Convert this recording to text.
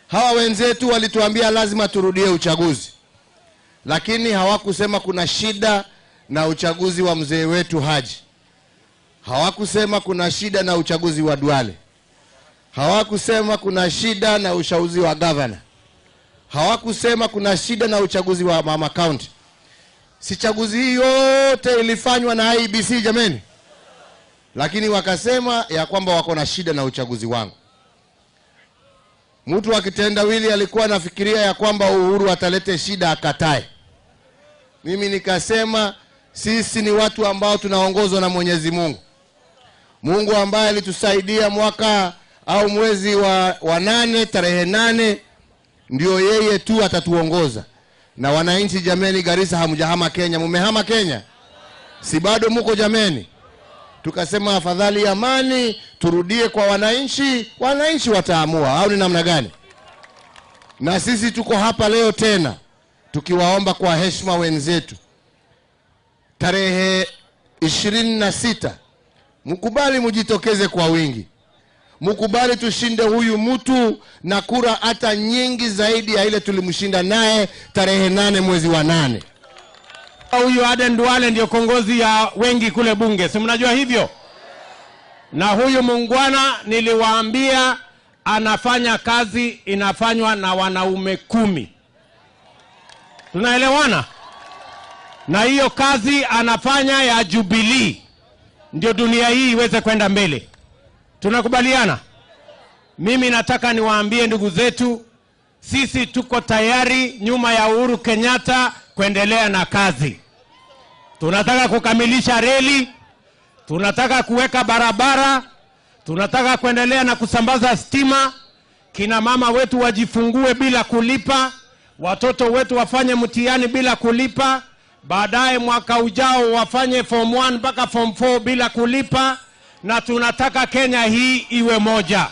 Hawa wenzetu walituambia lazima turudie uchaguzi, lakini hawakusema kuna shida na uchaguzi wa mzee wetu Haji. Hawakusema kuna shida na uchaguzi wa Duale. Hawakusema kuna shida na uchaguzi wa governor. Hawakusema kuna shida na uchaguzi wa mama county. Si chaguzi hii yote ilifanywa na IEBC jameni? Lakini wakasema ya kwamba wako na shida na uchaguzi wangu. Mtu akitendawili alikuwa anafikiria ya kwamba Uhuru atalete shida akatae. Mimi nikasema sisi ni watu ambao tunaongozwa na Mwenyezi Mungu. Mungu ambaye alitusaidia mwaka au mwezi wa 8 tarehe 8, ndio yeye tu atatuongoza. Na wananchi jameni, Garissa hamjahama Kenya, mumehama Kenya? Si bado muko jameni? Tukasema afadhali amani, turudie kwa wananchi, wananchi wataamua au ni namna gani? Na sisi tuko hapa leo tena tukiwaomba kwa heshima wenzetu, tarehe 26 mkubali mjitokeze kwa wingi. Mkubali tushinde huyu mtu na kura hata nyingi zaidi ya ile tulimshinda naye tarehe 8 mwezi wa 8. Huyu Aden Duale ndio kiongozi ya wengi kule bunge, si mnajua hivyo? Na huyu muungwana niliwaambia anafanya kazi inafanywa na wanaume 10. Tunaelewana? Na hiyo kazi anafanya ya Jubilee ndio dunia hii iweze kwenda mbele. Tunakubaliana? Mimi nataka niwaambie ndugu zetu, sisi tuko tayari nyuma ya Uhuru Kenyatta kuendelea na kazi. Tunataka kukamilisha reli, tunataka kuweka barabara, tunataka kuendelea na kusambaza stima, kina mama wetu wajifungue bila kulipa, watoto wetu wafanye mtihani bila kulipa, baadaye mwaka ujao wafanye form 1 mpaka form 4 bila kulipa, na tunataka Kenya hii iwe moja.